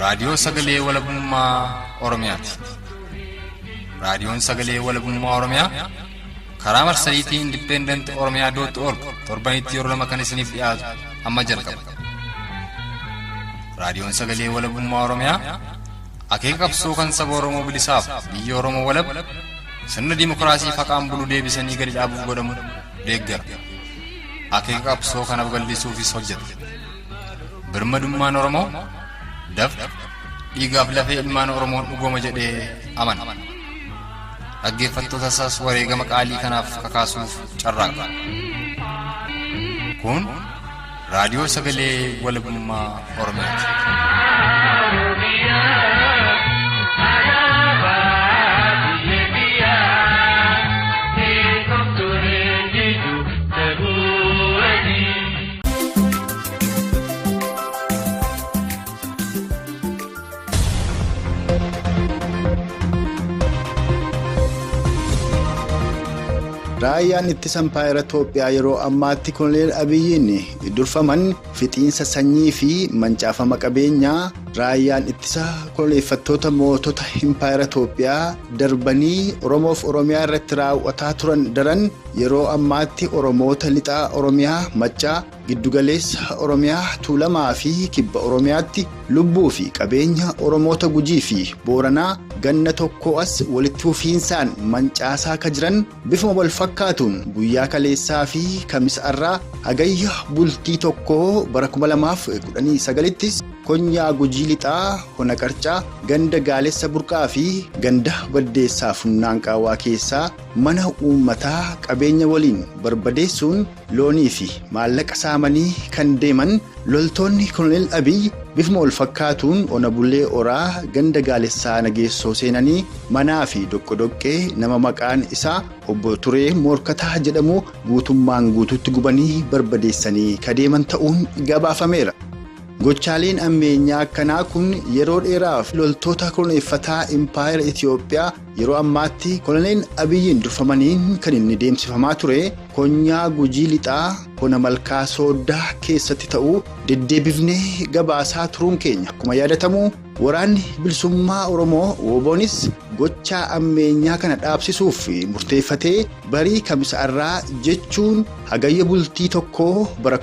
Raadiyoo Sagalee Walabummaa Oromiyaati. Raadiyoon Sagalee Walabummaa Oromiyaa karaa marsariitii Independent Oromiyaa dot org torbanitti yeroo lama kan isiniif dhiyaatu amma jalqaba. Raadiyoon Sagalee Walabummaa Oromiyaa akeeka qabsoo kan saba Oromoo bilisaaf biyya Oromoo walab sirna dimokiraasii faqaan bulu deebisanii gadi dhaabuuf godhamu deeggara. Akeeka qabsoo kana babal'isuufis hojjeta. Birmadummaan Oromoo dafqa dhiigaaf lafee ilmaan Oromoon dhugooma jedhee amana. Dhaggeeffattoota isaas wareegama qaalii kanaaf kakaasuuf carraaqa. Kun raadiyoo sagalee walabummaa Oromiyaati. Raayyaan ittisa Impaayera Itoophiyaa yeroo ammaatti Koloneel Abiyyiin durfaman fixiinsa sanyii fi mancaafama qabeenyaa raayyaan ittisa koloneeffattoota mootota Impaayera Itoophiyaa darbanii Oromoof Oromiyaa irratti raawwataa turan daran yeroo ammaatti Oromoota lixaa Oromiyaa Maccaa Giddugaleessa Oromiyaa Tuulamaa fi Kibba Oromiyaatti lubbuu fi qabeenya Oromoota Gujii fi Booranaa ganna tokko as walitti fufiinsaan mancaasaa ka jiran bifuma wal fakkaatuun guyyaa kaleessaa fi kamisa irraa hagayya bultii tokko bara 2019ttis Konyaa Gujii Lixaa Hona Qarcaa ganda Gaalessa Burqaa fi ganda Baddeessaa Funnaan Qaawwaa keessaa mana uummataa qabeenya waliin barbadeessuun loonii fi maallaqa saamanii kan deeman loltoonni Koloneel Abiy bifuma wal fakkaatuun ona Bulee Oraa ganda Gaalessaa Nageessoo seenanii manaa fi doqqodoqqee nama maqaan isaa obbo Turee Moorkataa jedhamu guutummaan guutuutti gubanii barbadeessanii ka deeman ta'uun gabaafameera. Gochaaleen ammeenyaa akkanaa kun yeroo dheeraaf loltoota koloneeffataa Impaayera Itiyoophiyaa yeroo ammaatti Koloneel Abiyyiin durfamaniin kan inni deemsifamaa ture Konyaa Gujii Lixaa Hona Malkaa Sooddaa keessatti ta'uu deddeebifnee gabaasaa turuun keenya akkuma yaadatamu waraanni bilisummaa Oromoo WBOnis gochaa ammeenyaa kana dhaabsisuuf murteeffatee barii kamisa irraa jechuun hagayya bultii tokkoo bara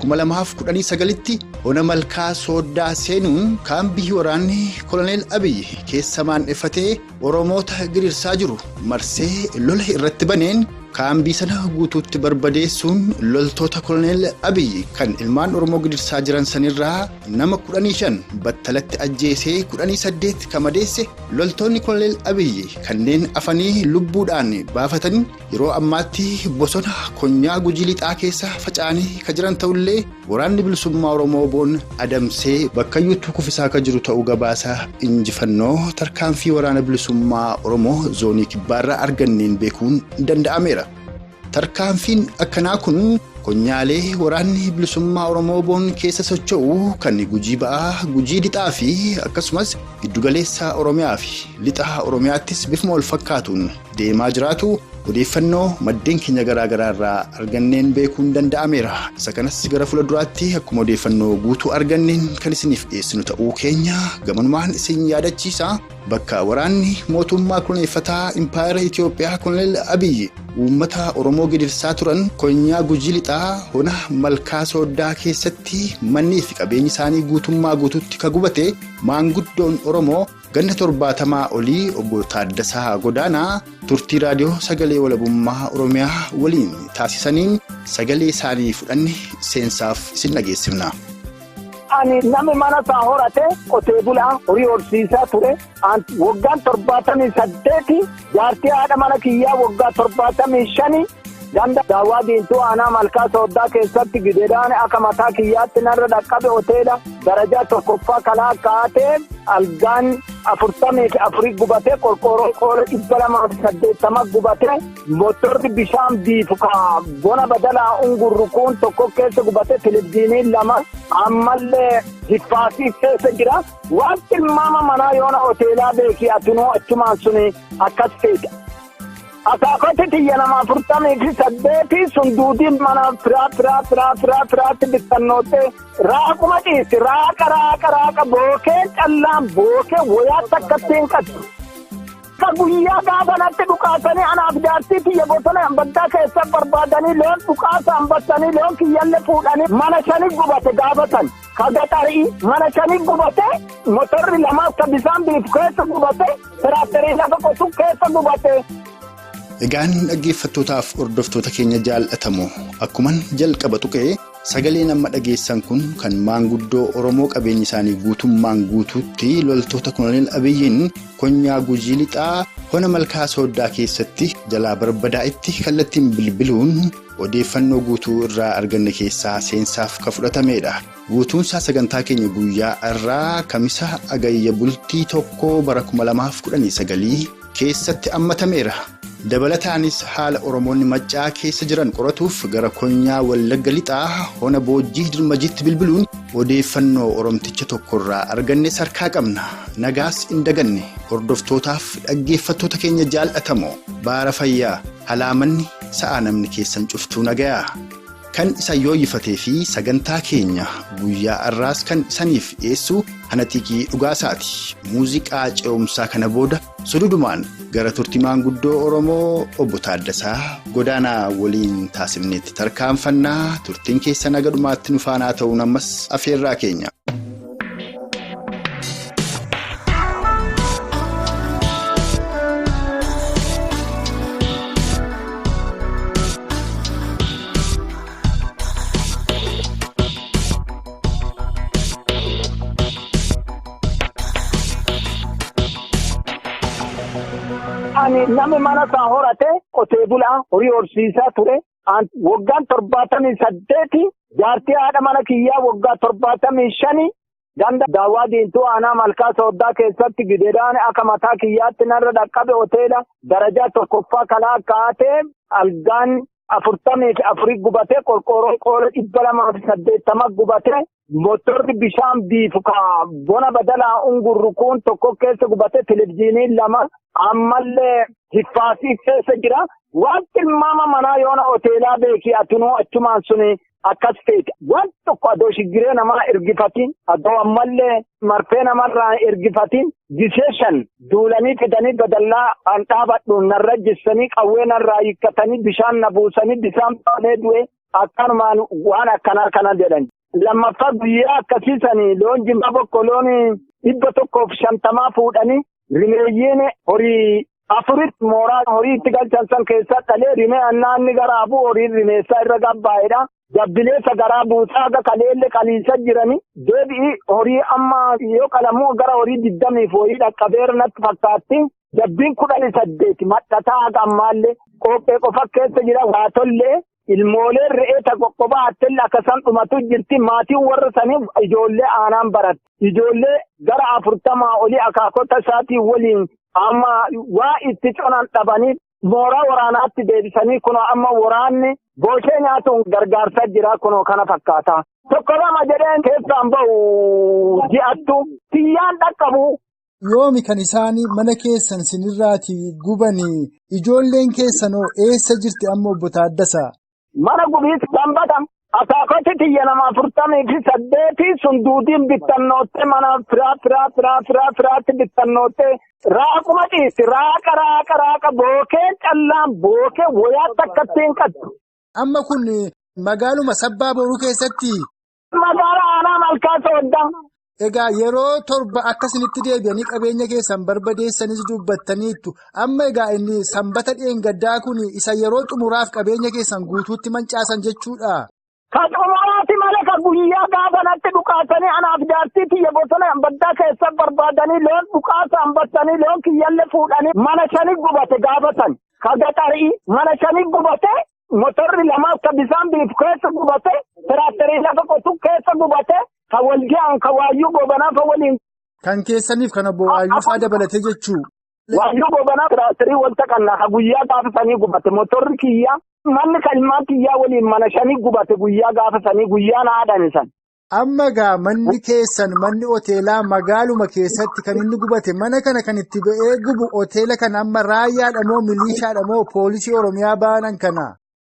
2019tti Hona Malkaa Sooddaa seenuun kaambii waraanni Koloneel Abiy keessa maandheffatee Oromoota gidirsaa jiru marsee lola irratti baneen kaambii sana guutuutti barbadeessuun loltoota Koloneel Abiy kan ilmaan Oromoo gidirsaa jiran sanirraa nama 15 battalatti ajjeesee 18 kamadeesse loltoonni Koloneel Abiy kanneen afanii lubbuudhaan baafatan yeroo ammaatti bosona Konyaa Gujii Lixaa keessa faca'anii ka jiran ta'ullee waraanni bilisummaa Oromoo boon adamsee bakkayyuutti kufisaa ka jiru ta'uu gabaasa injifannoo tarkaanfii waraana bilisummaa Oromoo zoonii kibbaarraa arganneen beekuun danda'ameera. Tarkaanfiin akkanaa kun konyaalee waraanni bilisummaa Oromoo boon keessa socho'u kan Gujii Ba'aa, Gujii Lixaa fi akkasumas giddugaleessa Oromiyaa fi Lixaa Oromiyaattis bifuma wal fakkaatuun deemaa jiraatu odeeffannoo maddeen keenya garaa garaa irraa arganneen beekuun danda'ameera. Isa kanas gara fuula duraatti akkuma odeeffannoo guutuu arganneen kan isiniif dhiyeessinu ta'uu keenya gamanumaan isin yaadachiisa. Bakka waraanni mootummaa koloneeffataa Impaayera Itiyoophiyaa Koloneel Abiy uummata Oromoo gidirsaa turan Konyaa Gujii Lixaa Hona Malkaa Sooddaa keessatti mannii fi qabeenyi isaanii guutummaa guutuutti ka gubate maanguddoon Oromoo ganna 70 olii obbo Taaddasaa Godaanaa turtii raadiyoo sagalee walabummaa Oromiyaa waliin taasisaniin sagalee isaanii fudhanne seensaaf isin dhageessifna. Ani namni mana isaa horate qotee bulaa horii horsiisaa ture. Waggaan 78 jaartii haadha mana kiyyaa waggaa 75 ganda daawwaa diintuu aanaa Malkaa Sooddaa keessatti gideedhaan akka mataa kiyyaatti narra dhaqqabe hoteela darajaa tokkoffaa kalaa kaatee algaan 44 gubatee qorqoorroo qoola 280 gubatee motorri bishaan biifu ka bona badalaa ungurru kun tokko keessa gubatee televizyiiniin 2 ammallee jiffaasii keessa jira. Waan tilmaama manaa yoona hoteelaa beekii atinuu achumaan suni akkas ta'edha. Akaakoti tiyya nama 48 sunduutiin mana firaa firaa firaa firaa firaatti bittannoottee raaquma ciisti raaqa raaqa raaqa bookee callaan bookee wayaa takkatti hin qabdu. Ka guyyaa gaafanatti dhukaasanii anaaf jaartii tiyya bosona baddaa keessa barbaadanii loon dhukaasa hambattanii loon kiyyalle fuudhanii mana shani gubate gaafatan. Ka gaxarii mana shani gubate motorri lamaaf ka bisaan biifu keessa gubate tiraaktarii lafa qotu keessa gubate. Egaan dhaggeeffattootaaf hordoftoota keenya jaallatamu akkuman jalqaba tuqee sagaleen amma dhageessan kun kan maanguddoo Oromoo qabeenya isaanii guutummaan guutuutti loltoota Koloneel Abiyyiin konyaa Gujii Lixaa hona Malkaa Sooddaa keessatti jalaa barbadaa'etti kallattiin bilbiluun odeeffannoo guutuu irraa arganne keessaa seensaaf kan fudhatamedha. Guutuunsaa sagantaa keenya guyyaa irraa Kamisa Agayya bultii 1 bara 2019 keessatti hammatameera. Dabalataanis haala Oromoonni Maccaa keessa jiran qoratuuf gara konyaa Wallagga Lixaa hona Boojjii Dirmajiitti bilbiluun odeeffannoo Oromticha tokkorraa arganne sarkaa qabna. Nagaas hin daganne hordoftootaaf dhaggeeffattoota keenya jaallatamoo baara fayyaa halaamanni sa'a namni keessan cuftuu nagayaa. Kan isa yooyifatee fi sagantaa keenya guyyaa har'aas kan isaniif dhiyeessu Hanatiikii Dhugaasaati. Muuziqaa ce'umsaa kana booda sududumaan gara turtii maanguddoo Oromoo obbo Taaddasaa Godaanaa waliin taasifneetti tarkaanfannaa turtiin keessan haga dhumaatti nu faanaa ta'uun ammas afeerraa keenya. Namni mana isaa horate qotee bulaa horii horsiisaa ture. Waggaan 78 jaartii haadha mana kiyyaa waggaa 75 ganda daawwaa diintuu aanaa Malkaa Sooddaa keessatti gideedhaan akka mataa kiyyaatti narra dhaqqabe hoteela darajaa 1ffaa kalaa kaatee algaan 44 gubatee qorqoorroon qoola 280 gubatee motorri bishaan biifu ka bona badalaa ungurru kun tokko keessa gubatee televizyiinii 2 ammallee hiffaasii keessa jira. Waan tilmaama manaa yoona hoteelaa beekii atunuu achumaan suni akkas ta'e. Waan tokko adoo shiggiree namaa ergifatiin adoo ammallee marfee namarraa ergifatiin gisee 5 duulanii fidanii badallaa an dhaabadhu narra jissanii qawwee narraa hiikkatanii bishaan na buusanii bishaan baanee du'e akkanumaan waan akkanaa kana jedhan. Lammaffaa guyyaa akkasiisanii loon jimaa boqqoloon 150 fuudhanii rimeeyyiin horii 4 mooraa horii itti galchan san keessa dhalee rimee annaanni garaa bu'u horii rimeessaa irra gabbaa'edha. Jabbileessa garaa buusaa aga kaleellee qaliisa jirani deebi'i horii amma yoo qalamuu gara horii 20 horii dhaqqabeera natti fakkaatti. Jabbiin 18 madhataa haga ammaallee qophee qofa keessa jira waa tollee ilmooleen re'ee qoqqobaa attelle akkasan dhumatu jirti. Maatiin warra sanii ijoollee aanaan baratti. Ijoollee gara 40 olii akaakota isaatii waliin amma waa itti conan dhabanii mooraa waraanaatti deebisanii kunoo amma waraanni booshee nyaatuun gargaarsa jira kunoo kana fakkaata. Tokko lama jedheen keessaan ba'u ji'attu tiyyaan dhaqqabu. Yoomi kan isaanii mana keessan sinirraatii gubanii ijoolleen keessanoo eessa jirti amma obbo Taaddasaa? Mana gubiis dambatam akaakoti tiyya nama 48 sunduutiin bittannootte mana firaa firaa firaa firaa firaatti bittannootte raaquma ciisti raaqa raaqa raaqa bookee callaan bookee wayaa takkatti hin qabdu. Amma kun magaaluma Sabbaa Boruu keessatti? Magaala aanaa Malkaa Sooddaa. Egaa yeroo 7 akkasinitti deebi'anii qabeenya keessan barbadeessanis dubbattaniittu. Amma egaa inni sanbata dheengaddaa kun isa yeroo xumuraaf qabeenya keessan guutuutti mancaasan jechuudha. Ka xumuraati malee ka guyyaa gaafanatti dhukaasanii anaaf jaartii tiyya bosona baddaa keessa barbaadanii loon dhukaasa hambattanii loon kiyyallee fuudhanii mana shani gubate gaafatan. Ka gaxarii mana shani gubate motorri lamaaf ka bisaan biifu keessa gubate tiraaktarii lafa qotu keessa gubate. Ka walga'an ka waayyuu gobanaa fa waliin. Kan keessaniif kan obbo Waayyuu fa'aa dabalatee jechuu. Waayyuu gobanaa tiraaktarii wal taqannaa ka guyyaa gaafasanii gubate motorri kiyyaa manni kalmaa kiyyaa waliin mana shanii gubate guyyaa gaafasanii guyyaa na haadhan san. Amma egaa manni keessan manni hoteelaa magaaluma keessatti kan inni gubate mana kana kan itti ba'ee gubu hoteela kana amma raayyaadha moo milishaadha moo poolisii Oromiyaa baanan kana?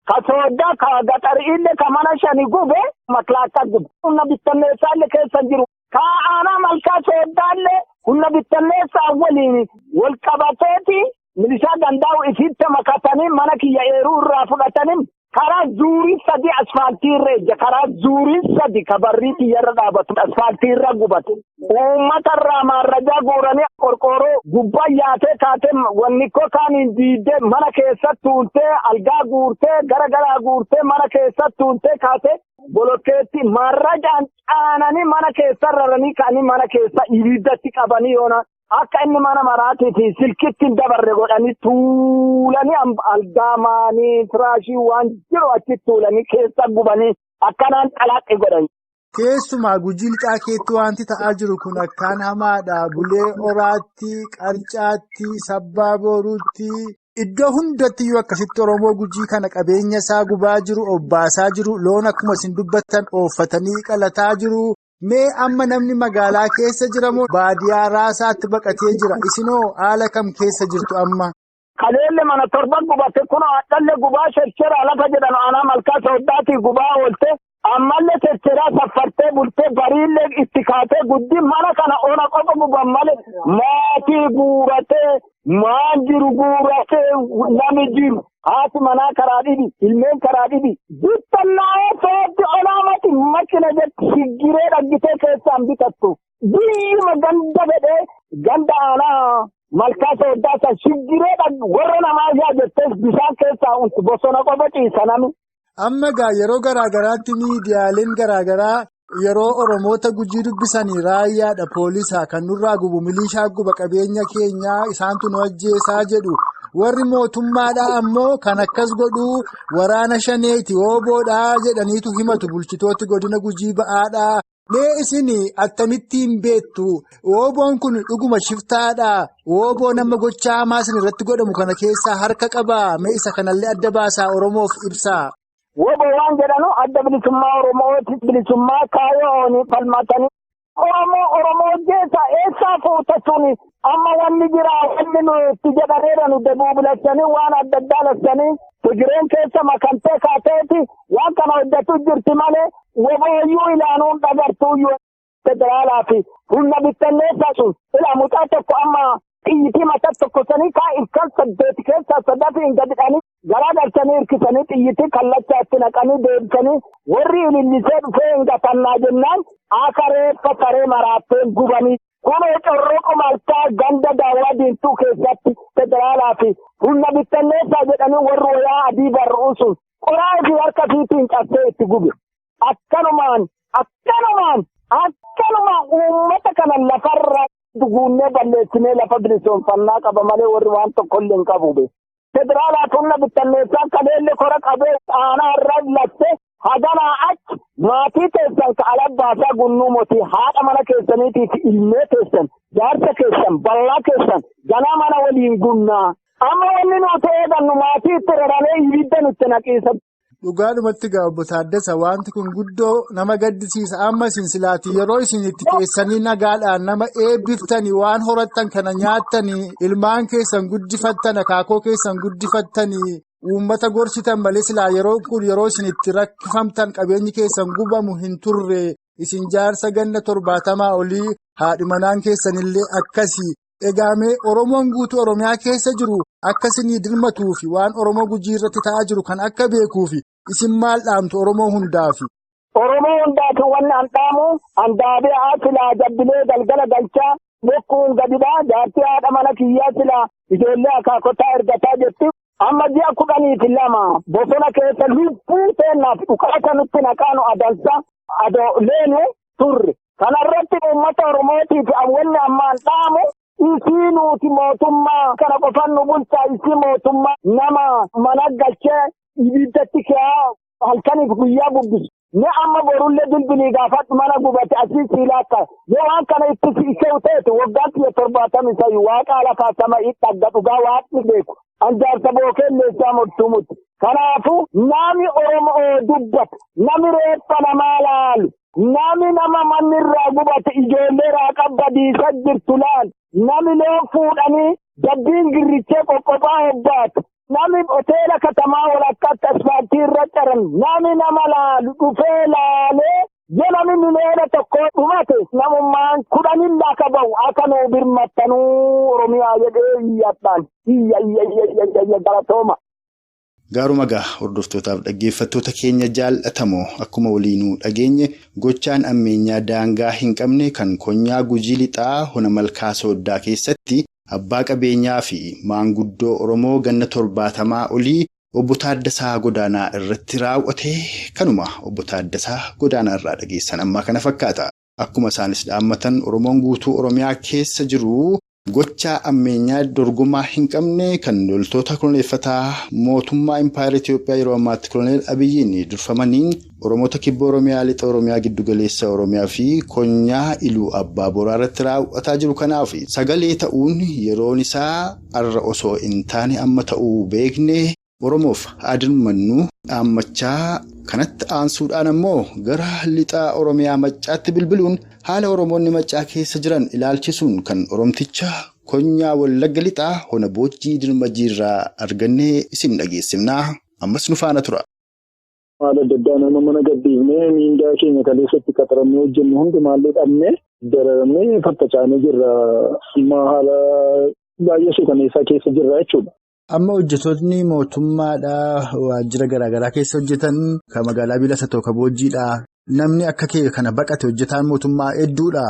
Ka sooddaa ka gaxariillee ka mana shani gube makilaakkaa gube. Humna bittinneessaallee keessa jiru. Ka aanaa malkaa sooddaallee humna bittinneessaa waliin wal qabateeti milishaa gandaa'u isitti makatanii mana kiyya eeruu irraa fudhatanii karaa zuurii sadi asfaaltii irra ejja. Karaa zuurii sadi ka barrii kiyyarra dhaabatu asfaaltii irra gubate. Uummata irraa maarrajaa guuranii qorqoorroo gubbaa yaatee kaatee wanni kaaniin diidee mana keessa tuultee algaa guurtee gara garaa guurtee mana keessa tuultee kaatee bolokkeetti maarrajaan caananii mana keessa raranii ka'anii mana keessa ibiddatti qabanii yoona. Akka inni mana maraatii fi silkitti hin dabarre godhanii tuulanii algaa maanii firaashii waan jiru achi tuulanii keessa gubanii akkanaan xalaqqi godhan. Keessumaa Gujii lixaa keetti wanti ta'aa jiru kun akkaan hamaadha. Bulee Horaatti, Qarcaatti, Sabbaa Boruutti iddoo hundatti iyyuu akkasitti Oromoo Gujii kana qabeenya isaa gubaa jiru, obbaasaa jiru, loon akkuma isin dubbattan ooffatanii qalataa jiru. Mee amma namni magaalaa keessa jira moo baadiyyaa raasaatti baqatee jira? Isinoo haala kam keessa jirtu amma? Kaleelli mana torba gubate kun hadhallee gubaa shercheraa lafa jedhan aanaa malkaa sooddaatii gubaa oolte ammallee shercheraa saffartee bultee bariillee itti kaatee guddi mana kana ona qofa guban malee maatii guuratee maan jiru guuratee nami jiru. Haati manaa karaa dhibi, ilmeen karaa dhibi. Bittannaa'ee sooddi olaamati makina jetti shiggiree dhaggitee keessaan bitattu. Biyyuma ganda fedhee ganda aanaa malkaa sooddaa san shiggiree warra namaa yaa jettee bishaan keessaa untu bosona qofa ciisa nami. Amma egaa yeroo garaa garaatti miidiyaaleen garaa garaa yeroo Oromoota Gujii dubbisanii raayyaadha poolisaa kan nurraa gubu milishaa guba qabeenya keenyaa isaantu nu ajjeesaa jedhu. Warri mootummaadhaa ammoo kan akkas godhuu waraana shaneeti hooboodhaa jedhaniitu himatu bulchitooti godina Gujii ba'aadhaa. Mee isin akkamittiin beektu? Hooboon kun dhuguma shiftaadhaa? Hooboo nama gochaa hamaa isin irratti godhamu kana keessaa harka qabaa? Mee isa kanallee adda baasaa Oromoof ibsaa? Wooboo waan jedhanu adda bilisummaa Oromooti bilisummaa kaayoon falmatanii Oromoo Oromoo jeessa eessaa fuuta suni amma wanni jira wanni nuti jedhaneera nu debuubilachanii waan adda addaa lassanii Tigireen keessa makantee kaateeti waan kana hojjetu jirti malee wobooyyuu ilaanuun dhagartuuyyuu federaalaa fi humna bittinneessaa sun ilaa mucaa tokko amma xiyyitii mataa tokko sanii kaa ilkaan saddeeti keessaa sadafi hin gadidhanii garaa galchanii hirkisanii xiyyitii kallachaa itti naqanii deebisanii warri ilillisee dhufee hin gatannaa jennaan akka reeffa saree maraatteen gubanii. Kunoo corroqo malkaa ganda daawwaa diimtuu keessatti federaalaa fi humna bittinneessaa jedhanii warri wayaa adii barru'u sun qoraa ofii harka fiitiin cabsee itti gube. Akkanumaan akkanumaan akkanumaan uummata kana lafarra duguunnee balleessinee lafa bilisoomfannaa qaba malee warri waan tokkollee hin qabu. Federaalaa fi humna bittinneessaa kaleellee kora qabee aanaa irra latte haganaa achi maatii keessan ka alabbaasaa gunnuu mootii haadha mana keessaniitiif ilmee keessan jaarsa keessan ballaa keessan ganaa mana waliin gunnaa. Amma wanni nuti eegannu maatii itti raranee ibidda nutti naqiisa. Dhugaadhumatti egaa obbo Taaddasa wanti kun guddoo nama gaddisiisa. Amma isin silaatii yeroo isin itti teessanii nagaadhaan nama eebbiftanii waan horattan kana nyaattanii ilmaan keessan guddifattan akaakoo keessan guddifattanii uummata gorsitan malee silaa yeroo kun yeroo isin itti rakkifamtan qabeenyi keessan gubamu hin turre isin jaarsa ganna 70 olii haadhi manaan keessanillee akkasii. Egaamee Oromoon guutuu Oromiyaa keessa jiru akka isinii dirmatuufi waan Oromoo Gujii irratti ta'aa jiru kan akka beekuufi isin maal dhaamtu Oromoo hundaafi? Oromoo hundaaf wanni an dhaamu handaabi'aa silaa jabbilee galgala galchaa bokkuun gadidhaa jaartii haadha mana kiyyaa silaa ijoollee akaakotaa ergataa jetti. Amma ji'a 12 bosona keessa lubbuu seennaaf dhukaasa nutti naqaanu adansa adoo leenu turre. Kanarratti uummata Oromootiif wanni ammaan dhaamu isii nuti mootummaa kana qofaan nu bulchaa isii mootummaa nama mana galchee ibiddatti ka'aa halkaniif guyyaa bubbisu. Ni amma borullee bilbilii gaafadhu mana gubate asii siilaa akka yoo waan kana itti ishee ta'etu waggaa 73 waaqa lafaa sama dhagga dhugaa waaqni beeku. Anjaarsa bookeen leessaa mortuu muti. Kanaafuu nami Oromoo dubbatu nami reeffa namaa laalu. Nami nama manni irraa gubate ijoollee raaqa badiisa jirtu laal. Nami loon fuudhanii dabbiin girrichee qoqqophaa hobbaatu. Nami hoteela katamaa walakkaatti asfaaltii irra caran. Nami nama laalu dhufee laalee yoo nami miliyoona tokko dhumate namummaan kudhanilla akka bahu akka nuu birmattanuu Oromiyaa jedhee iyyadhaan. Iyya iyya iyya iyya iyya galatooma. Gaaruma gaa hordoftootaaf dhaggeeffattoota keenya jaallatamoo akkuma waliinuu dhageenye gochaan ammeenyaa daangaa hin qabne kan konyaa Gujii Lixaa hona Malkaa Sooddaa keessatti abbaa qabeenyaa fi maanguddoo Oromoo ganna 70 olii obbo Taaddasaa Godaanaa irratti raawwate kanuma obbo Taaddasaa Godaanaa irraa dhageessan ammaa kana fakkaata. Akkuma isaanis dhaammatan Oromoon guutuu Oromiyaa keessa jiru. Gochaa ammeenyaa dorgomaa hin qabne kan loltoota koloneeffataa mootummaa Impaayera Itoophiyaa yeroo ammaatti Koloneel Abiyyiin durfamaniin Oromoota Kibba Oromiyaa, Lixa Oromiyaa, Giddugaleessa Oromiyaa fi Konyaa Iluu Abbaa Boraa irratti raawwataa jiru kanaaf sagalee ta'uun yeroon isaa har'a osoo hin taane amma ta'uu beekne Oromoof haa dirmannu dhaammachaa kanatti aansuudhaan ammoo gara lixa Oromiyaa Maccaatti bilbiluun haala Oromoonni Maccaa keessa jiran ilaalchisuun kan Oromticha Konyaa Wallagga Lixaa hona Boojjii Dirmajii irraa argannee isin dhageessifnaa. Ammas nu faana tura. Haala adda addaa nama mana gadhiifnee miindaa keenya kaleessatti qaxaramnee hojjennu hundumaallee dhabnee dararamnee faffaca'anii jirra. Amma haala baay'ee suukaneessaa keessa jirra jechuudha. Amma hojjettoonni mootummaadhaa waajjira garaagaraa keessa hojjetan kan magaalaa Biilasa tokko Boojjiidha. Namni akka kee kana baqate hojjetaan mootummaa hedduudha.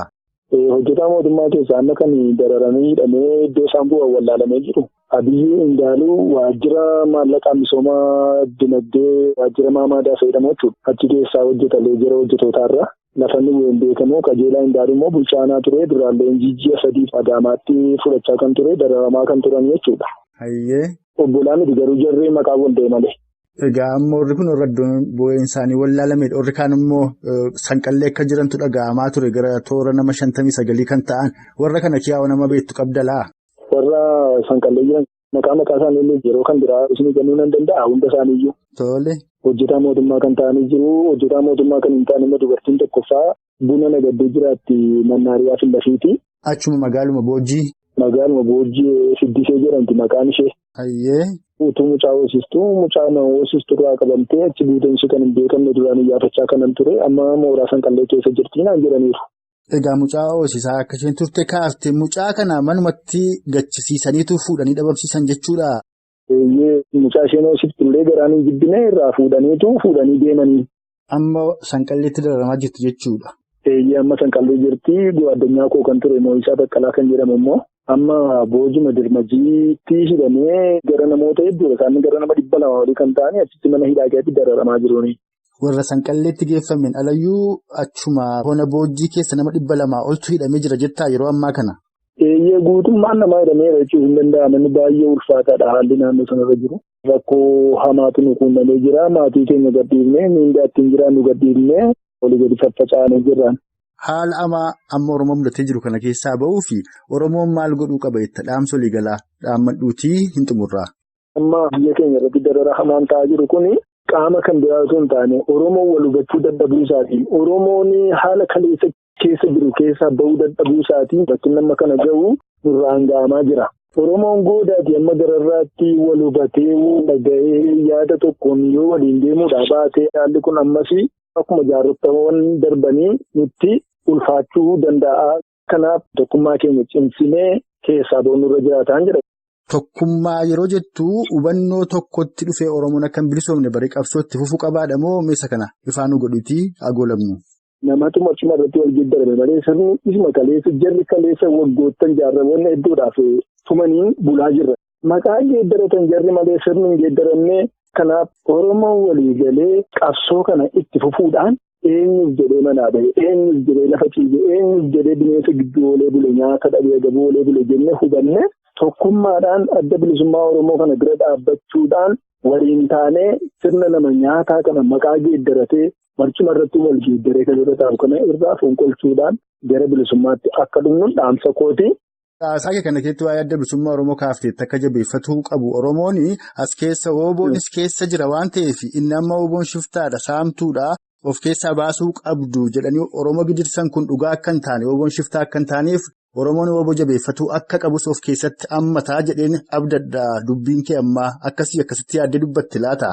Hojjetaa mootummaa keessaa amma kan dararamee hidhamee iddoo isaan bu'an wallaalamee jiru. Abiyyi Indaaluu waajjira maallaqaa misoomaa dinagdee waajjira maamaadaa fayyadamu jechuudha. Achi keessaa hojjetalee jira hojjetootaarra. Lafa inni bu'een beekamu qajeelaa Indaaluu immoo bulchaanaa ture duraallee ji'a 3 Adaamaatti fudhachaa kan ture dararamaa kan turan jechuudha. Hayyee. Obbolaan miti garuu jarri maqaa wal deemale. Egaa ammoo warri kun warra iddoon bu'een isaanii wallaalamedha. Warri kaan immoo sanqallee akka jirantu dhaga'amaa ture gara toora nama 59 kan ta'an warra kana kiyaa'oo nama beektu qabdalaa. Warra sanqallee jiran maqaa isaanii illee yeroo kan biraa isin kennuu nan danda'a hunda isaaniiyyuu. Tole. Hojjetaa mootummaa kan ta'anii jiru. Hojjetaa mootummaa kan hin taane immoo dubartiin tokkoffaa buna nagaddee jiraatti mannaariyaa Fillafiiti. Achuma magaaluma Boojjii. Magaaluma Boojjii Siddisee jedhamti maqaan ishee. Hayyee. Utuu mucaa hoosistuu mucaa nama hoosistuu irraa qabamtee achi buuteen ishee kan hin beekamne duraan iyyaafachaa kanan ture amma mooraa sanqallee keessa jirti naan jedhaniiru. Egaa mucaa hoosisaa akka isheen turte kaaftee mucaa kana manumatti gachisiisaniitu fuudhanii dhabamsiisan jechuudha. Eeyyee mucaa isheen hoosiftu illee garaan hin jibbine irraa fuudhaniitu fuudhanii deemanii. Amma sanqalleetti dararamaa jirti jechuudha. Eeyyee amma sanqallee jirti addunyaa koo kan ture Moo'isaa Baqqalaa kan jedhamu immoo amma Boojjuma Dirmajiitti hidhamee gara namoota hedduudha. Isaan gara nama 200 olii kan ta'anii achitti mana hidhaa keessatti dararamaa jiruuni. Warra sanqalleetti geeffameen alayyuu achuma hona Boojjii keessa nama 200 oltu hidhamee jira jettaa yeroo ammaa kana. Eeyyee guutummaan namaa hidhameera jechuun hin danda'amu. Inni baay'ee ulfaataadha haalli naannoo sanarra jiru. Rakkoo hamaatu nu quunnamee jira. Maatii keenya gadhiifnee miindaa ittiin jiraannu gadhiifnee olii gadi faffaca'anii jirra. Haala amaa amma Oromoo mudatee jiru kana keessaa ba'uu fi Oromoon maal godhuu qaba jetta dhaamsa olii galaa dhaammadhuutii hin xumurraa. Amma biyya keenya irratti darara hamaan ta'aa jiru kuni qaama kan biraa osoo hin taane Oromoon wal hubachuu dadhabuu isaatiin Oromoon haala kaleessa keessa jiru keessaa ba'uu dadhabuu isaatiin bakki nama kana ga'u nurraan ga'amaa jira. Oromoon goodaati amma gararraatti wal hubatee dhaga'ee yaada tokkoon yoo waliin deemuudhaa baatee haalli kun ammas akkuma jaarrottawwan darbanii nutti ulfaachuu danda'a. Kanaaf tokkummaa keenya cimsinee keessaa boonurra jiraataan jira. Tokkummaa yeroo jettu hubannoo tokkotti dhufee Oromoon akka hin bilisoomne barii qabsootti fufuu qabaadha moo meeshaa kana ifaanuu godhuutii hagoolabnu? Namatu marcuma irratti wal geeddarame malee sirni isuma kaleessa jarri kaleessa waggoottan jaarraawwan hedduudhaaf tumanii bulaa jirra. Maqaa geeddaratan jarri malee sirni hin geeddaramne. Kanaaf Oromoon walii galee qabsoo kana itti fufuudhaan eenyuuf jedhee manaa bahe, eenyuuf jedhee lafa ciise, eenyuuf jedhee bineensa gidduu oolee bule, nyaata dhabee agabuu oolee bule jennee hubanne tokkummaadhaan adda bilisummaa Oromoo kana bira dhaabbachuudhaan waliin taanee sirna nama nyaataa kana maqaa geeddaratee marcuma irratti wal geeddaree kan irra taa'u kana irraa fonqolchuudhaan gara bilisummaatti akka dhumnu dhaamsa kooti. Haasaa kana keessatti waa'ee adda bilisummaa Oromoo kaafteetti akka jabeeffatuu qabu. Oromoon as keessa wooboonis keessa jira waan ta'eef inni amma wooboon shiftaadha, saamtuudha. of keessaa baasuu qabdu jedhanii Oromoo gidirsan kun dhugaa akka hin taane WBO'n shiftaa akka hin taaneef Oromoon WBO jabeeffatuu akka qabus of keessatti hammataa jedheen abdadha. Dubbiin kee ammaa akkasii akkasitti yaaddee dubbatti laata?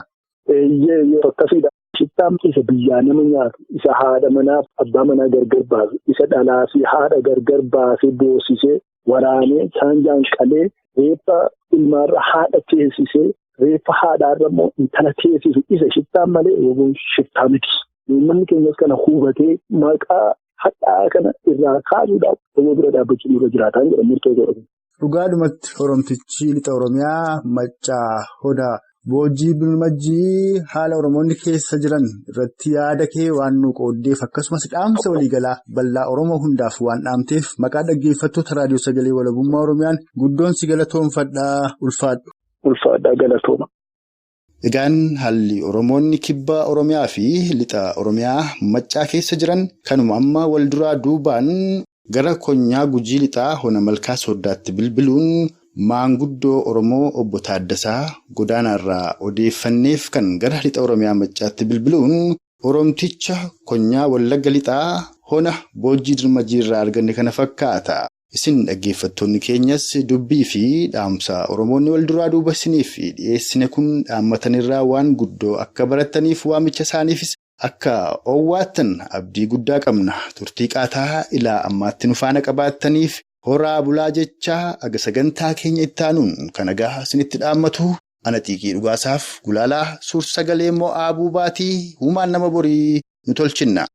Eeyyee akkasiidha. Shiftaan isa biyyaa nama nyaatu, isa haadha manaaf abbaa manaa gargar baasu, isa dhalaa fi haadha gargar baasee boosisee waraanee saanjaan qalee reeffa ilmaarra haadha teessisee reeffa haadhaarra immoo intala teessisu isa shiftaan malee WBO'n shiftaa miti. Uummanni keenyas kana hubatee maqaa hadhaa kana irraa kaasuudhaaf WBO bira dhaabbachuun irra jiraataa jedha murtoo godhatu. Dhugaadhumatti Oromtichi lixa Oromiyaa Maccaa Hodaa Boojii Birmajjii haala Oromoonni keessa jiran irratti yaada kee waan nu qooddeef akkasumas dhaamsa waliigalaa bal'aa Oromoo hundaaf waan dhaamteef maqaa dhaggeeffattoota raadiyoo sagalee walabummaa Oromiyaan guddoon si galatoomfadhaa ulfaadhu. Ulfaadhaa galatooma. Egaan haalli Oromoonni kibba Oromiyaa fi lixa Oromiyaa Maccaa keessa jiran kanuma amma wal duraa duubaan gara konyaa Gujii lixaa hona Malkaa Sooddaatti bilbiluun maanguddoo Oromoo obbo Taaddasaa Godaanaarraa odeeffanneef kan gara lixa Oromiyaa Maccaatti bilbiluun Oromticha konyaa Wallagga lixaa hona Boojii Dirmajiirraa arganne kana fakkaata. Isin dhaggeeffattoonni keenyas dubbii fi dhaamsa Oromoonni wal duraa duuba isiniif dhiyeessine kun dhaammatanirraa waan guddoo akka barataniif waamicha isaaniifis akka owwaattan abdii guddaa qabna. Turtii qaataa ilaa ammaatti nu faana qabaattaniif horaa bulaa jechaa aga sagantaa keenya itti aanuun kan nagaa isinitti dhaammatu ana xiiqii dhugaasaaf gulaalaa suur-sagalee mo'aa buubaatii uumaan nama borii nu tolchinna.